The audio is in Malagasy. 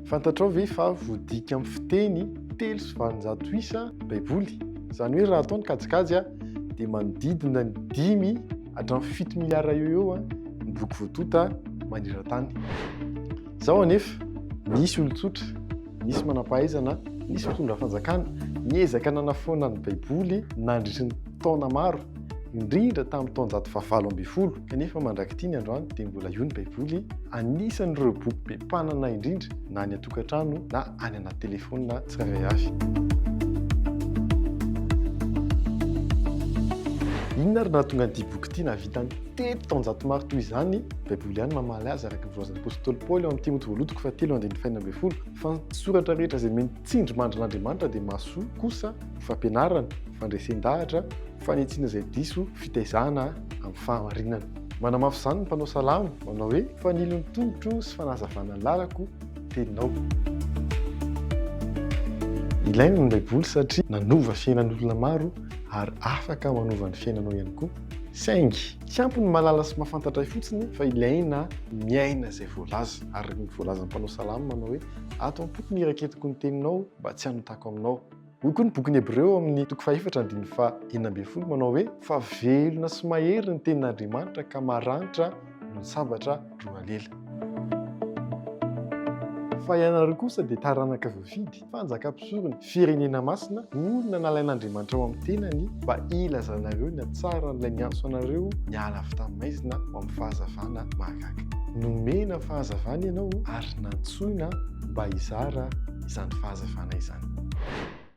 Fantatrao ve fa voadika amin'ny fiteny 803 isa ny Baiboly? Izany hoe raha atao ny kajikajy dia manodidina ny dimy hatramin'ny fito miliara eo eo ny boky voatonta maneran-tany. Izao anefa, nisy olon-tsotra, nisy manam-pahaizana, nisy mpitondra fanjakana niezaka nanafoana ny Baiboly nandritry ny taona maro, indrindra tamin'ny taonjato fahavalo ambin'ny folo. Kanefa mandrak'ity ny androany dia mbola io ny Baiboly, anisan'ireo boky be mpanana indrindra na any an-tokantrano na any anaty telefaonina tsirairay avy. Inona ary nahatonga an'ity boky ity nahavita nitety taonjato maro toy izany? Baiboly ihany mamaly azy araka ny voalazan'ny apostoly Paoly ao amin'ny Timoty voalohany toko fahatelo andininy fahenina ambin'ny folo fa ny soratra rehetra izay nomeny tsindrimandrin'Andriamanitra dia mahasoa kosa ho fampianarana, fandresen-dahatra, fanitsiana izay diso, fitaizana amin'ny fahamarinana. Manamafy izany ny mpanao salamo manao hoe, Fanilo ny tongotro sy fanazavana ny lalako ny teninao. Ilaina ny Baiboly satria nanova fiainan'olona maro ary afaka manova ny fiainanao ihany koa. Saingy tsy ampy ny mahalala sy mahafantatra ahy fotsiny fa ilaina miaina izay voalaza. Araka ny voalazan'ny mpanao salamo manao hoe, Ato am-poko ny iraketiko ny teninao mba tsy hanotako aminao. Hoy koa ny bokin'ny Hebreo ao amin'ny toko fahefatra andininy faha-16 manao hoe, Fa velona sy mahery ny tenin'Andriamanitra ka maranitra noho ny sabatra roa lela. Fa ianareo kosa dia taranaka voafidy, fanjaka mpisorona, firenena masina, olona nalain'Andriamanitra ho amin'ny tenany, mba hilazanareo ny hatsaran'ilay niantso anareo niala avy tamin'ny maizina ho amin'ny fahazavana mahagaga. Nomena fahazavana ianao ary nantsoina mba hizara izany fahazavana izany.